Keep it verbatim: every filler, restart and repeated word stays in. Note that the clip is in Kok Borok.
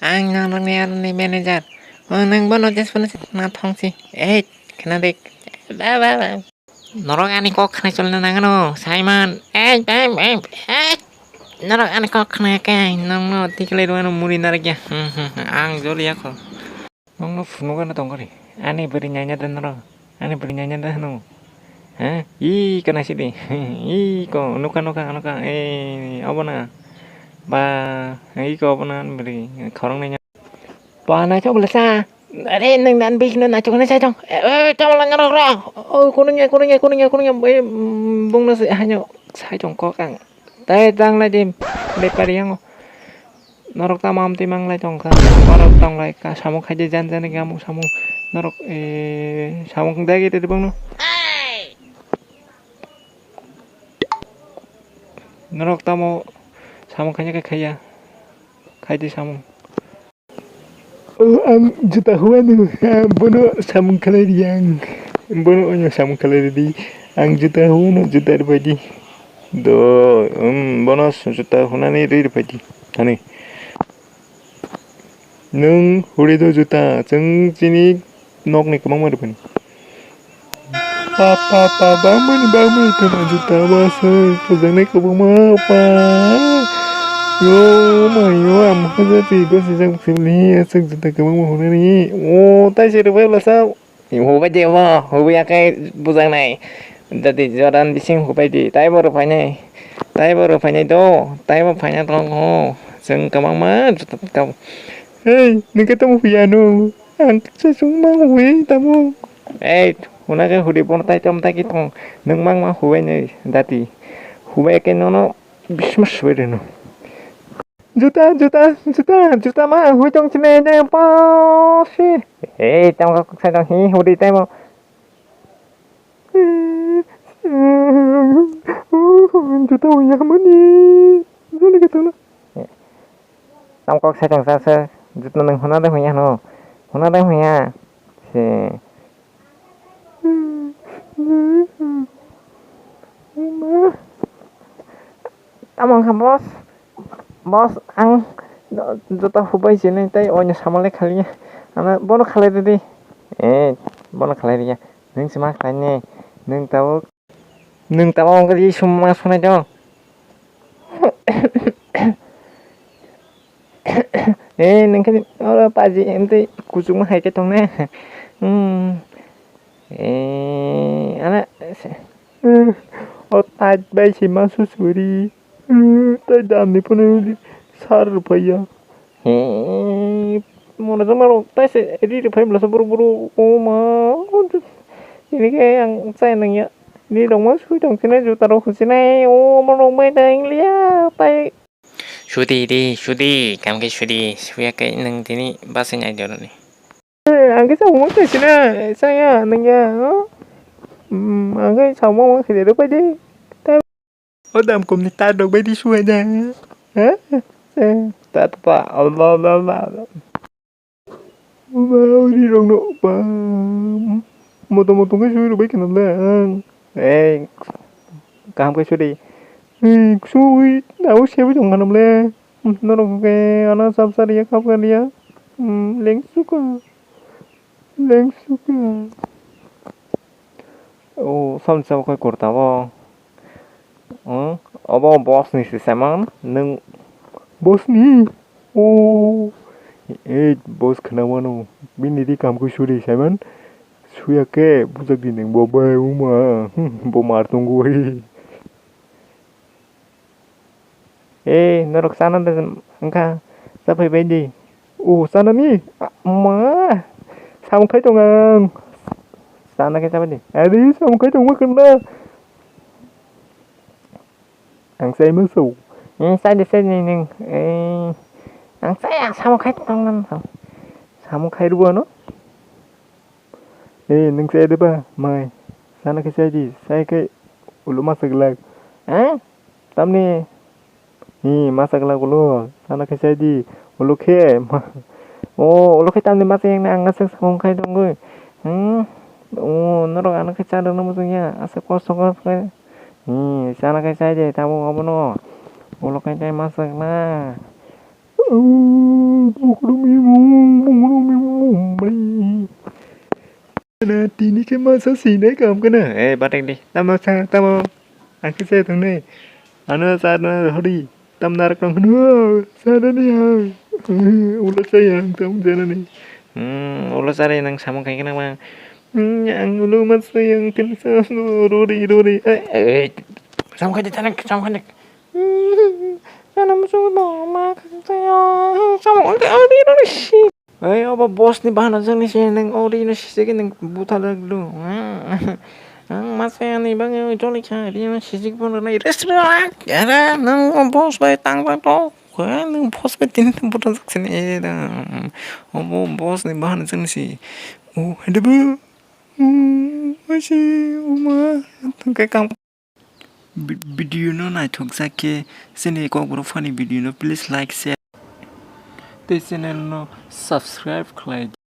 Ang norokni aroni manager. O, nwng bono jesphano si nathong si. Ei, khna de. Ba, ba, ba. Norok ani kok khna cholna nangano, Simon. Ei, ei, ei, ei. Norok ani kok khna ya khe, nongno tiklai rwano muri narwk ya. Hmm, hmm, hmm. Ang joli ya kho. Nongno phunukgano tongkha re. Ani bwrwi naina de norok. Ani bwrwi naina de hwno. He? Iko naisidi. Iko nukha, nukha, nukha. Ei, obo na. Ba, iko obo na ani bwrwi. Khoroknwi. Ba, naithok bwlasa. Are, nwng nan bihikno naithok hinwi sai tong. E, e, tamo lang norok ra. O, kunungya, kunungya, kunungya, kunungya. Ei, mm, bungno se haino sai tong kok ang. Tai tang lai di. Bepari yango. Norok tamo amtwi manglai tongkha, norok tonglai ka samung khaide jan jani khe amung samung norok, eh, samung khe dagi tei bangno. Norok tamo samung khaina khe khaiya, khaide samung. O, ang juta huano, ah, bono samung khlai riyang, bono oino samung khlai ridi, ang juta huano, juta rwbaidi. Do, um, bono juta hunani rwi rwbaidi. Ani. Nwng huri do juta, chwng chini nokni kwbangma rwphani. Pa, pa, pa, bangmani, bangmani, tama juta bwswk, phujaknai kwbangma, pa. Yo, ma, yo, ang hwnjak twi, bwsajak sibli, aswk juta kwbangma hwnani. O, tai se rwphai bwlasa. Hubai di obo, hubai ya khe bujaknai. Dati joran bising hubai di, taibo rwphainai. Taibo rwphainai do, taibo phaina tong ho. Chwng kwbangma juta kabo. Hei, nwng khe tamo huya no? Ang kisa chwng ma huwi tamo. Ei, huna khe hudi bono tai tamo tai khe tong. Nwng mangma hubai nai dati. Hubai khe nono bisma subai rwno. Juta, juta, juta, juta ma hui tong chine ne pa si. Ei, tamo kok sai tong hi hudi tamo. Juta hui ya mani. Jali ka tala. Tamo kok sai tong sa sa. Juta nang huna de hui ya no. Huna de hui ya. Se. Tamo wngkha boss? Boss, ang juta hubai sinai tei oino samalai khaliya. Ano bono khalai ridi. Eh, bono khalai riya. Nwng se ma khlainai. Nwng tabuk, nwng tabuk wngkha di sum ma sunai do. Eh, nang khe oro paji, em, tei kuchukma hai khe tongnai. Hmm. Eh, ana, se-, hmm, o tait bai se ma susuri. Hmm, tai dam ni phano sar rwphaiya. He, mona jama rok tai se ri rwphai bwlasa buru buru. O ma, tini khe ang chai nangya. Ni rok ma sui tong sinai, juta rok husinai. O ma rok bai ta ingliya, tai. Sudi di, sudi, kam khe sudi, suya khe nwng tini bwsai nai jorani. Eh, ang khe samung ma khaisina, saya nangya, oh? Hmm, ang khe samung ma khaisina, rwpai di. O dam kom ni tar rok bai di suai da. Ha? Eh, ta ta ta, Allah, Allah, Allah, Allah. Ba, uri rok no, ba. Moto moto khe sui rwbai khna le ang. Ei, kaham khe suri. Ei, sui, abo sebi tong khanam le. Norok khe ana sab sariya, khap kariya. Hmm, leng suka. Leng suka. O, samsa bo khai kurta bo. Hmm? Obo boss ni si Simon, nwng boss ni? O, eh, boss khna mano. Bini ri kam khe suri Simon. Suya khe bujak di nwng bo bai uma. Bo mar tongo. Eh, norok chana de wngkha, chaphai bai di. O, chanani? A, ma, samung khai tong ang. Chana khe chabai di. Ari, samung khai tong ma kwrwna. Ang chai ma so. Eh, chai di, chai di nwng. Eh, ang chai, ang samung khai tong ang. Samung khai rw ano. Eh, nwng chai de ba, mai? Chana khe chai di, chai khe ulo masa glak. Eh? Tamni? Ni masa glak ulo, chana khe chai di. Ulo khe, ma-, o, ulo khe tamni masa yang ang aswk samung khai tongwi. Hmm? O, norok ano khe cha rwna muchung ya, aswk kosto khe. Ni, chana khe chai di, tabuk obono. Ulo khe chai masa glak. Tini khe masa sinai kam kana. Eh, batek di. Tamo sa, tamo. Ang khe se tongnai. Ano sa na hori. Tam narak nang hunu. Sa na ni ha. Ulo sa yang tam jana ni. Hmm, ulo sa re nang samung kai kana bang. Hmm, ang ulo mas yang tin sa rori rori. Eh, eh. Samung kai di tanek, samung kai di. Hmm, sana musuh bo ma kai ya. Samung kai di rori si. Ei, obo boss ni bahana jani se nang o ri no sijik nang buta lag lu. Ang masa ani bang joli kha ri no sijik pon nai restaurant. Era nang o boss bai tang tang to. Kha nang boss bai tin tin buta jak sini e da. Obo boss ni bahana jani si. O hede bu. Masi uma tang kai kam. Video no naithok jak khe chini Kokborok funny video no please like, share tei channel no subscribe khlai di.